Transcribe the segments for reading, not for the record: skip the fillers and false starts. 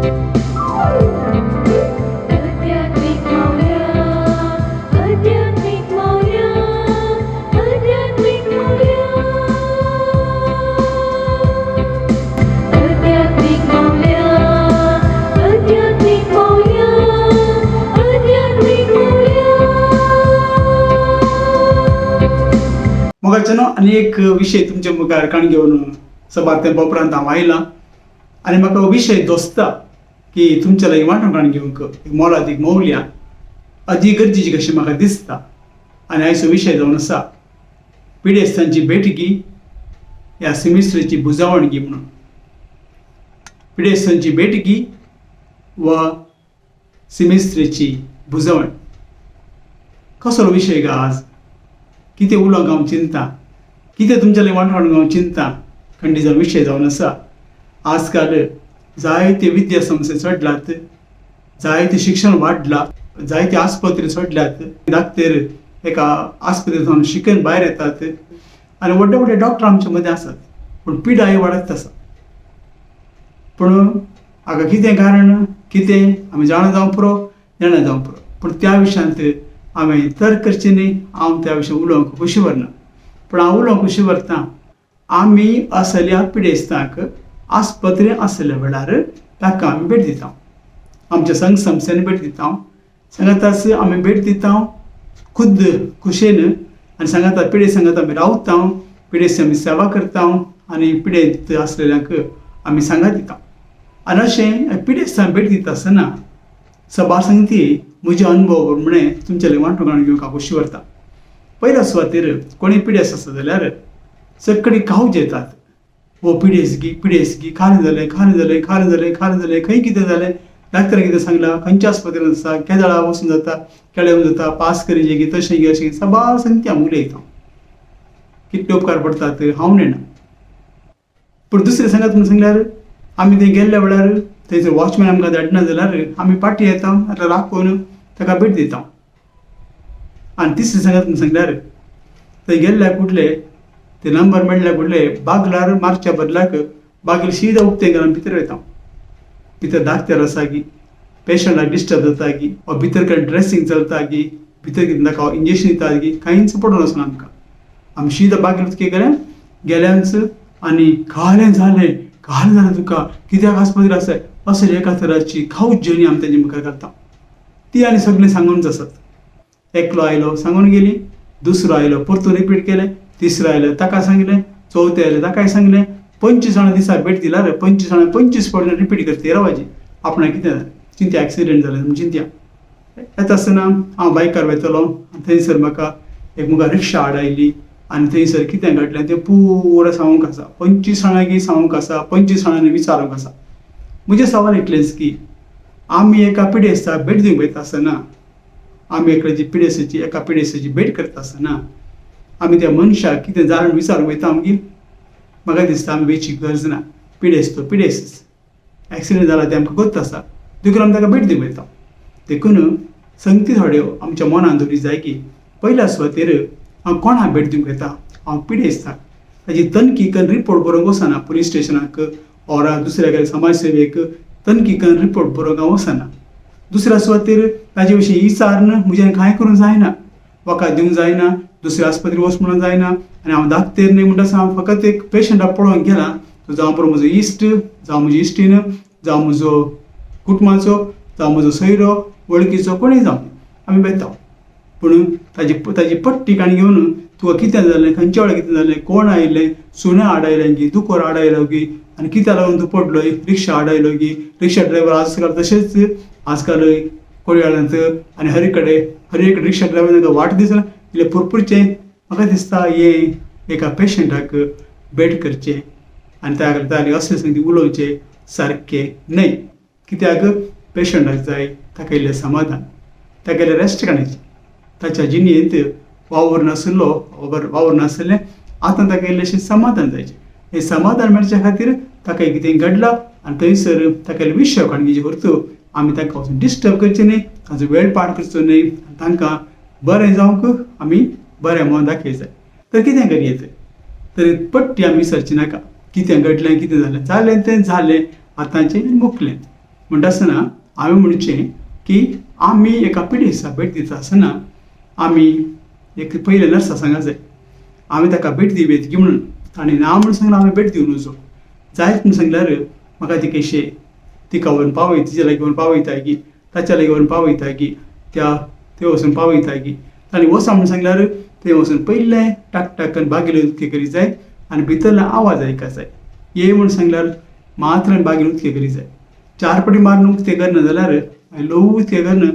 आध्यात्मिक मावल्या, आध्यात्मिक मावल्या, आध्यात्मिक मावल्या, आध्यात्मिक मावल्या, आध्यात्मिक मावल्या, आध्यात्मिक मावल्या. मोगाच्यानो, आनी एक विशय तुमच्या मुखार काण घेवन सबार तेंपा उपरांत हांव आयलां आनी म्हाका हो विशय दोसता की तुमच्या लागीं वांटून काण घेवंक एक मोलादीक मौल्यां अदी गरजेची कशी म्हाका दिसता. आनी आयचो विशय जावन आसा पिडेस्तांची भेटगी ह्या सिमिस्त्रीची बुजावणगी म्हणून. पिडेस्तांची भेटगी वा सिमिस्त्रीची बुजावण, कसलो विशय गा आज? कितें उलोवंक हांव चिंता, कितें तुमच्या लागीं वांटून हांव चिंता. खंडीचो विशय जावन आसा, आजकाल जायते विद्या संस्थे चडल्यात, जायते शिक्षण वाडलां, जायते आस्पत्रे चडल्यात, डाक्टर एका आस्पत्रे सावन शिकून भायर येतात आनी व्हडले व्हडले डॉक्टर आमचे मदें आसात, पूण पिडाय वाडत आसा. पूण हाका कितें कारण कितें आमी जाणा जावंक पुरो, जाणा जावंक पुरो, पूण त्या विशयांत हांवें तर्क करचें न्ही. हांव त्या विशयान उलोवंक खोशी व्हरना, पूण हांव उलोवंक खोशी व्हरता, आमी असल्या पिडेस्तांक आस्पत्रे आसल्या वेळार ताका आमी भेट दिता, आमच्या संघ संस्थेन भेट दिता, सांगाताच आमी भेट दिता खुद्द खुशेन आनी सांगाता पिडे सांगात आमी रावता, पिडेस्त आमी सेवा करता आनी पिडेंत आसलेल्यांक आमी सांगात दिता. आनी अशें पिडेस्तांक भेट दिता आसतना सभा संगती म्हजे अनुभव म्हणे तुमच्या लागीं वांटून घेवंक हांव खोशी व्हरता. पयल्या सुवातेर कोणी पिडेस्त आसा जाल्यार सगळी कावज येतात, हो पिडेस्गी पिडेस्गी, खारें जालें, खारें जालें, खारें जालें, खारें जालें, खंय कितें जालें, डाक्टरान कितें सांगलां, खंयच्या आस्पत्रेंत आसा, केदळा वचून जाता, केळेवन जाता, पास करीजे की तशें गी अशें सबार संगती आमी उलयता. कितले उपकार पडटात हांव नेणा. पूण दुसरें सांगात म्हूण सांगल्यार आमी थंय गेल्ल्या वेळार थंयसर वॉचमॅन आमकां धाडना जाल्यार आमी पाटी येता, नाल्यार राखून ताका भेट दिता. आनी तिसरें सांगात म्हूण सांगल्यार थंय गेल्ल्या कुडले ते नंबर मेळ्ळ्या कुडले बागलार मारच्या बदलाक बागील शीदा उक्तें घालून भितर वयता. भितर दाक्तेर आसा की, पेशंटाक डिस्टर्ब जाता की, वा भितर कांय ड्रेसींग चलता की, भितर कितें ताका इंजेक्शन दिता की, कांयच पडून वचना आमकां. आमी शीदा बागील उक्तें केलें गेल्यांच आनी कालें जालें, कालें जालें तुका, कित्याक आस्पत्रेर आसा, अशें एका तराची खावच जेणी आमी तेजे मुखार घालता. ती आनी सगळें सांगूनच आसात. एकलो आयलो सांगून गेली, दुसरो आयलो परतून रिपीट केलें, तिसरो आयलो ताका सांगलें, चवथे आयले ताकाय सांगलें. 25 जाणां दिसा भेट दिल्यार 25 जाणां 25 फावटी रिपीट करता रावाची आपणाक कितें जालें, चिंत्या एक्सिडंट जालें म्हूण चिंत्या. येता आसतना हांव बायकार वयतलो, थंयसर म्हाका एक मुखार रिक्षा आडायली आनी थंयसर कितें घडलें तें पुरो सांगूंक आसा. 25 जाणांकी सांगूंक आसा, 25 जाणांनी विचारूंक आसा. म्हजें सवाल इतलेंच की आमी एका पिडेस्ताक भेट दिवंक वयता आसतना, आमी एकल्याची पिडेस्ताची एका पिडेस्ताची भेट करता आसतना आमी त्या मनशाक कितें जालें म्हूण विचारूंक वयता आमगेर? म्हाका दिसता आमी वयची गरज ना. पिडेस्त तो पिडेस्तच, एक्सिडंट जाला तें आमकां गोत्त आसा, देखून आमी ताका भेट दिवंक वयता. देखून संगती थोड्यो आमच्या मनान दवरी जाय की पयल्या सुवातेर हांव कोणाक भेट दिवंक वयता? हांव पिडेस्ताक. ताजी तनकी कन्न रिपोर्ट बरोवंक वचना पुलीस स्टेशनाक ऑर दुसऱ्या कडेन समाज सेवेक तनकी कन्न रिपोर्ट बरोवंक हांव वचना. दुसऱ्या सुवातेर ताजे विशीं विचारून म्हज्यान कांय करूंक जायना, वखद दिवंक जायना, दुसऱ्या आस्पत्रेर वच म्हणूंक जायना आनी हांव दाक्तेर न्हय म्हणटा आसतना हांव फकत एक पेशंटाक पळोवंक गेलां, तो जावं पुरो म्हजो इश्ट, जावं म्हजी इश्टीण, जावं म्हजो कुटुंबाचो, जावं म्हजो सोयरो, वळखीचो, कोणूय जावं, आमी बेता. पूण ताजी ताजी पट्टी काणी घेवन तुका कितें जालें, खंयच्या वेळार कितें जालें, कोण आयलें, सुणें आडायलें की, दुकोर आडायलो की, आनी कित्याक लागून तूं पडलोय, रिक्षा आडायलो की, रिक्षा ड्रायवर आजकाल तशेंच आजकाल कोडयाळांत आनी हर कडेन हर एक रिक्षा ड्रायवर तांकां वाट दिसना इल्लें पुरपुरचें. म्हाका दिसता हें एका पेशंटाक भेट करचें आनी त्या ताका असलें संगती उलोवचें सारकें न्हय. कित्याक पेशंटाक जाय ताका इल्लें समाधान, ताका इल्लें रेस्ट काडची. ताच्या जिणेंत वावर नाशिल्लो, वावर नाशिल्लें, आतां ताका इल्लेंशें समाधान जायचें. हें समाधान मेळच्या खातीर ताका कितें घडलां आनी थंयसर ताका इल्लें विशय काडून व्हरतो. आमी तांकां वचून डिस्टर्ब करचें न्हय, तांचो वेळ पाड करचो न्हय. तांकां बरें जावंक आमी बरें मन दाखय जाय. तर कितें करयेत तर पट्टी आमी विसरची नाका. कितें घडलें, कितें जालें, जालें तें जालें, आतांचें मुकलें. म्हणटा आसतना हांवें म्हणचें की आमी एका पिडेस्ताक भेट दिता आसतना आमी एक पयलें नर्सा सांगा जाय, हांवें ताका भेट दिवं की म्हणून. ताणें ना म्हणून सांगलें, हांवें भेट दिवं नजो. जायत म्हूण सांगल्यार म्हाका ती कशें तिका व्हरून पावय, तिच्या लागीं व्हरून पावयता की, ताच्या लागीं व्हरून पावयता की, त्या थंय वचून पावयता की. ताणें वचा म्हणून सांगल्यार थंय वचून पयलें टाक टाक करून बागेले उदके करी जाय आनी भितरलो आवाज आयका जाय. ये म्हणून सांगल्यार मात्र बागेल उदके करी जाय. चार पटी मारून उक्तें करना जाल्यार मागीर ल्हवू उक्तें करना,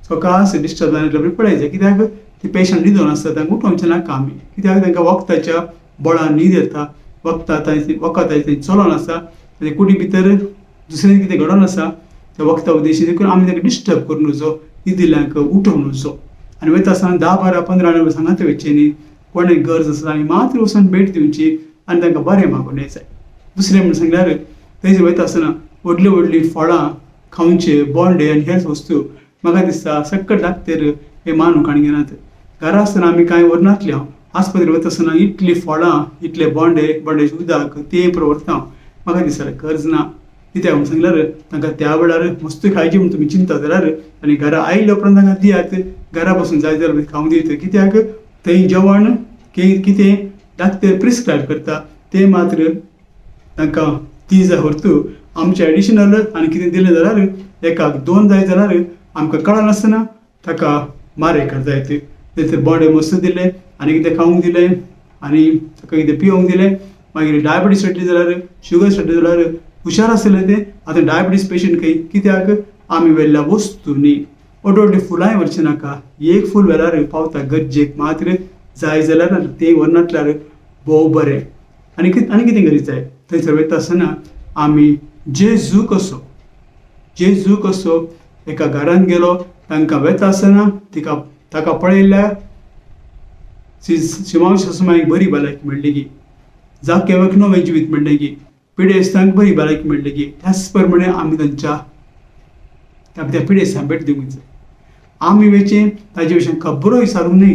सकास डिस्टर्ब जायना पळय जाय. कित्याक ती पेशंट न्हिदोन आसता, तांकां उठोवचें नाका आमी. कित्याक तांकां वखदाच्या बळान न्हीद येता, वखद चलोन आसा, ताचे कुडी भितर दुसरें कितें घडोन आसा त्या वखदा उद्देशी, देखून आमी तांकां डिस्टर्ब करूं नजो, न्हिदिल्ल्यांक उठोवं नजो. आनी वयता आसतना 10 12 15 सांगात वयचें न्ही, कोणें गरज आसा आनी मात्र वचून भेट दिवची आनी तांकां बरें मागून जाय. दुसरें म्हणून सांगल्यार थंयसर वयता आसतना व्हडलीं व्हडलीं फळां खावचे, बोंडे आनी हेर वस्तू म्हाका दिसता सक्कट डाक्टर हे मानूंक आनी घेनात. घरा आसतना आमी कांय व्हरनातले, हांव आस्पत्रेर वता आसतना इतलीं फळां, इतले बोंडे, बोंड्याचें उदक तें पुरो व्हरता हांव. म्हाका दिसता गरज ना. कित्याक म्हणून सांगल्यार तांकां त्या वेळार वस्तू खायची म्हूण तुमी चिंता जाल्यार आनी घरा आयले उपरांत तांकां दियात, घरा बसून जाय जाल्यार खावंक दित. कित्याक थंय जेवण कितें डाक्टर प्रिस्क्रायब करता तें मात्र तांकां ती जाय व्हरतू. आमचें एडिशनल आनी कितें दिलें जाल्यार एकाक 2 जाय जाल्यार आमकां कळनासतना ताका मारे कर जायत. थंयसर बोंडे मस्त दिले आनी कितें खावंक दिलें आनी ताका कितें पिवंक दिलें. मागीर डायबिटीज चडली जाल्यार, शुगर चडली जाल्यार हुशार आसलें तें. आतां डायबिटीज पेशंट खंय, कित्याक आमी व्हेल्ल्या वस्तूंनी व्हड व्हडलीं फुलांय व्हरचीं नाका. एक फूल व्हेल्यार पावता गरजेक मात्र, जाय जाल्यार तें व्हरनासल्यार भोव बरें. आनी आनी कितें करीत जाय थंयसर वयता आसतना आमी जेजू कसो, जेजू कसो एका घरांत गेलो, तांकां वता आसतना तिका ताका पळयल्या शिमांव ससमायक बरी भलायकी मेळ्ळी की, जाक्याक नवें जिवीत मेळ्ळें की, पिडेस्तांक बरी भलायकी मेळ्ळी की. त्याच प्रमाणे आमी तांच्या त्या पिडेस्तांक भेट दिवंक जाय. आमी वेचें ताजे विशीं खबरो विचारूंक न्हय,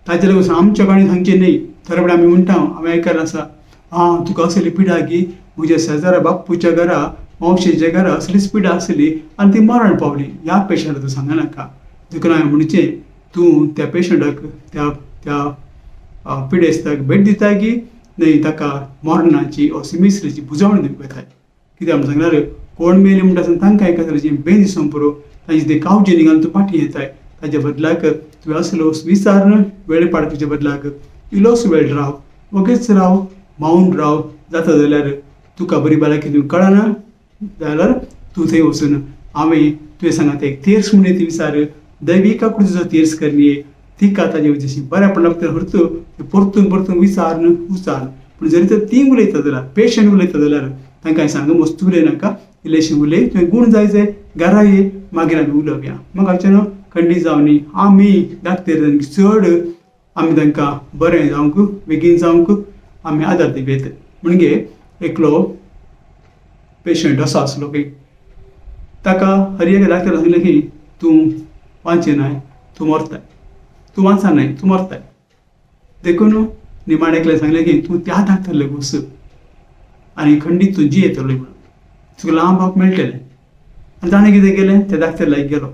ताजे लागून आमच्या काणी सांगचें न्हय. थोड्या वेळ आमी म्हणटा, हांवें आयकलां आसा, आं तुका असली पिडा की म्हज्या शेजारा बाप्पूच्या घरा, मावशेच्या घरा असलीच पिडा आसली आनी ती मरण पावली. ह्या पेशंटाक तूं सांगनाका. नाका. देखून हांवें म्हणचें तूं त्या पेशंटाक त्या त्या पिडेस्ताक भेट दिताय की न्हय, ताका मरणाची ओ सिमिसरीची बुजवण दिवंक वताय. कित्याक म्हण सांगल्यार कोण मेली म्हणटा आसतना तांकां एका तरेची बेन दिसूंक पुरो, तांची ते कावजेनी घालून तूं फाटीं येताय. ताच्या बदलाक तुवें असलो विचार वेळ पाडपाच्या बदलाक इल्लोसो वेळ राव, वगेच राव, मावन राव. जाता जाल्यार तुका बरी भलायकी दिवंक कळना जाल्यार तूं थंय वचून हांवें तुवें सांगा एक तेर्स म्हणून ती विचार दैविका कृतीचो तेर्स करणी तिका ताजे जशी बऱ्यापण लागता व्हरतू ते परतून परतून विचारून विचार. पूण जरी तर ती उलयता जाल्यार, पेशंट उलयता जाल्यार तांकां सांग मस्त उलयनाका, इल्लेशें उलय, तुवें गूण जाय जाय घरा ये, मागीर आमी उलोवया. म्हाका न्हू खंडीत जावनी आमी डाक्टर चड आमी तांकां बरें जावंक बेगीन जावंक आमी आदार दिवयत. म्हणजे एकलो पेशंट असो आसलो की ताका हर एका डाक्टरान सांगलें की तूं वाचनाय, तूं मरताय, तूं वाचनाय, तूं मरताय. देखून निमाणें एकल्यान सांगलें की तूं त्या डाक्टर लागीं वच आनी खंडीत तूं जियेतलो म्हणून, तुका लांब हाक मेळटलें. आनी ताणें कितें केलें, त्या डाक्टर लागीं गेलो.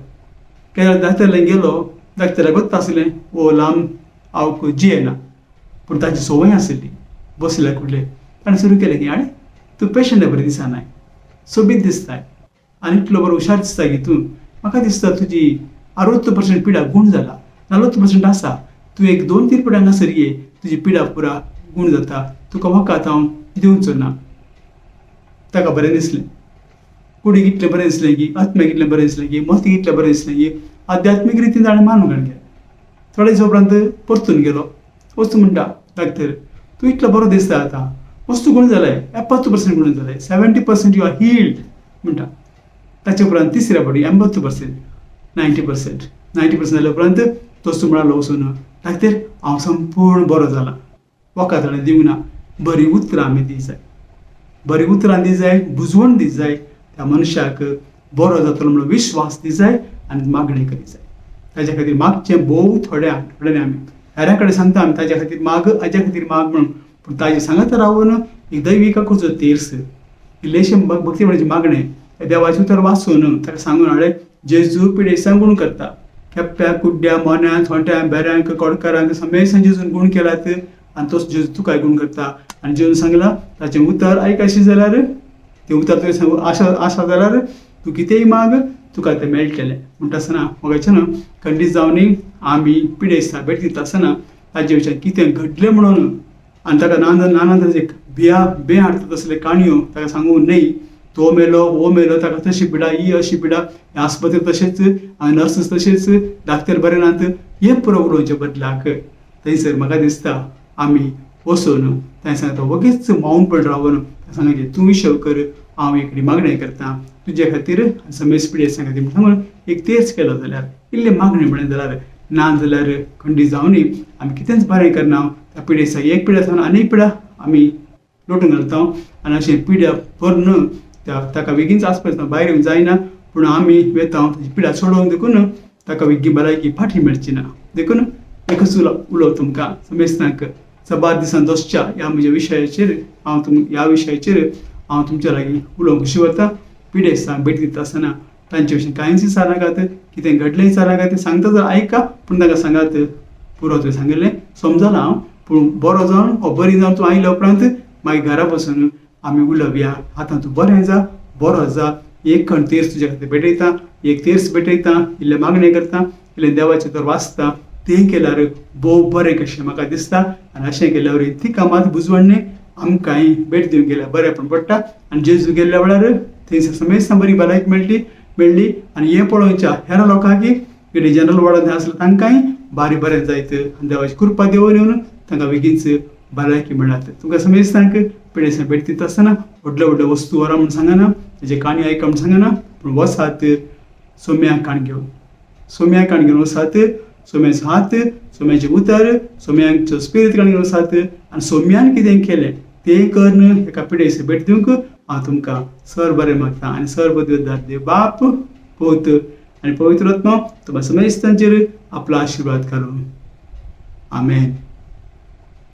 केन्ना डाक्टर लागीं गेलो, डाक्टराक वता आसलें हो लांब आवक जियेना, पूण ताची संवय आसली बसल्या कुडले. ताणें सुरू केलें की आरे तूं पेशंट बरें दिसनाय, सोबीत दिसताय आनी इतलो बरो हुशार दिसता की तूं, म्हाका दिसता तुजी 60% पिडा गूण जाला, 40% आसा, तूं एक 2-3 पिडा हांगासर ये, तुजी पिडा पुरा गूण जाता, तुका वखद हांव दिवचो ना. ताका बरें दिसलें, कुडीक इतलें बरें दिसलें की, आत्म्याक इतलें बरें दिसलें की, मतीक इतलें बरें दिसलें की आध्यात्मीक रितीन ताणें मानूंक गेलें. थोडे दिसा उपरांत परतून गेलो, वस्तू म्हणटा डाक्टर तूं इतलो बरो दिसता आतां, वस्तू गूण जालाय, 70% गूण जालाय, 70% you are healed म्हणटा. ताचे उपरांत तिसऱ्या फावटी 80%, 90%, 90% जाल्या उपरांत तो सुमणालो वचून डाक्टर हांव संपूर्ण बरो जाला. वखद ताणें दिवंक ना, बरीं उतरां आमी दी जाय, बरीं उतरां दी जाय, बुजवण दी जाय, त्या मनशाक बरो जातलो म्हणून विश्वास दी जाय आनी मागणी करी जाय. ताच्या खातीर मागचें भोव थोड्या थोड्यांनी आमी हेरां कडेन सांगता आमी ताच्या खातीर माग, हाज्या खातीर माग म्हणून, पूण ताजें सांगत रावन एक दैविका करचो तेर्स, इल्लेशें भक्ती म्हणचे मागणें देवाचें उतर वाचून ताका सांगून हाडलें, जेजू पिडेस्तांक गूण करता. केप्प्या, कुड्ड्या, मोन्यांक, थोंट्यांक, बेऱ्यांक, कोडकारांक समेस्तांक जेजून गूण केलात आनी तोच जेजू तुकाय गूण करता. आनी जेजून सांगलां ताचें उतर आयकशी जाल्यार, तें उतर तुवें सांगू आशा आसा जाल्यार तूं कितेंय माग, तुका तें मेळटलें. म्हणटा आसतना मोगाच्यान खंडीत जावनी आमी पिडेस्तां भेट दिता आसतना ताजे विशयान कितें घडलें म्हणून आनी ताका नाना नाना तरेचे भिया भंय हाडटा तसले काणयो ताका सांगूंक न्हय. तो मेलो, हो मेलो, ताका तशी पिडा, ही अशी पिडा, हे आस्पत्रेक तशेंच, हांगा नर्सीस तशेंच, डाक्टर बरे नात, हें पुरो उलोवचे बदलाक थंयसर म्हाका दिसता आमी वचून ताणें सांगता वगीच मौनपण रावन सांगायचें, तूं विशव कर, हांव एकडी मागणें करता तुजे खातीर समेस्त पिडेस्तां खातीर म्हूण सांगून एक तेर्स केलो जाल्यार, इल्लें मागणें म्हणलें जाल्यार, ना जाल्यार खंडीत जावनी आमी कितेंच बरें करना. त्या पिडेस्ताक एक पिडा सावन आनी एक पिडा आमी लोटून घालता आनी अशें पिड्या भरून त्या ताका बेगीनच आस्पत्रेंतल्यान भायर येवंक जायना. पूण आमी वेता ताची पिडा सोडोवंक, देखून ताका बेगीन भलायकी फाटी मेळची ना. देखून एकूच उलोवप तुमकां समेस्तांक, सबार दिसान दोसच्या ह्या म्हज्या विशयाचेर हांव तुम ह्या विशयाचेर हांव तुमच्या लागीं उलोवंक कशी वता. पिडेस्तांक भेट दिता आसतना तांचे विशीं कांयच विचारनाकात, कितें घडलें विचारनाकात. ते सांगता जाल्यार आयका, पूण तांकां सांगात, पुरो, तुवें सांगिल्लें समजलां हांव, पूण बरो जावन वा बरी जावन तूं आयल्या उपरांत मागीर घरा बसून आमी उलोवया. आतां तूं बरें जा, बरो जा. एक खण तेर्स तुज्या खातीर भेटयता, एक तेर्स भेटयता, इल्लें मागणें करता, इल्लें देवाचें तर वाचता, तें केल्यार भोव बरें कशें म्हाका दिसता. आनी अशें केल्या वरवीं तिका मात बुजवण न्हय, आमकांय भेट दिवंक गेल्यार बरें पण पडटा. आनी जेजू गेल्ल्या वेळार थंयसर समेस्तां बरी भलायकी मेळ्ळी आनी हें पळोवच्या हेर लोकांक कितें जनरल वॉर्डांत आसलें तांकांय बारी बरें जायत आनी देवाची कृपा देवून येवन तांकां बेगीनच भलायकी मेळत. तुमकां समेस्तांक पिडेस्तांक भेट दिता आसतना व्हडल्यो व्हडल्यो वस्तू व्हरा म्हूण सांगना, तेजे काणी आयका म्हूण सांगना, पूण वसात सोम्या काण घेवन, सोम्या काण घेवन वसात. सोम्याचो हात, सोम्याचें उतर, सोम्याचो स्पिरीत काण घेवन वसात आनी सोम्यान कितें केलें तें करून एका पिडेस्त भेट दिवंक हांव तुमकां सर बरें मागता. आनी सर पदवेदार देव बाप, पूत आनी पवित्र आत्मा तुमकां समेस्तांचेर आपलो आशिर्वाद घालूं. आमेन.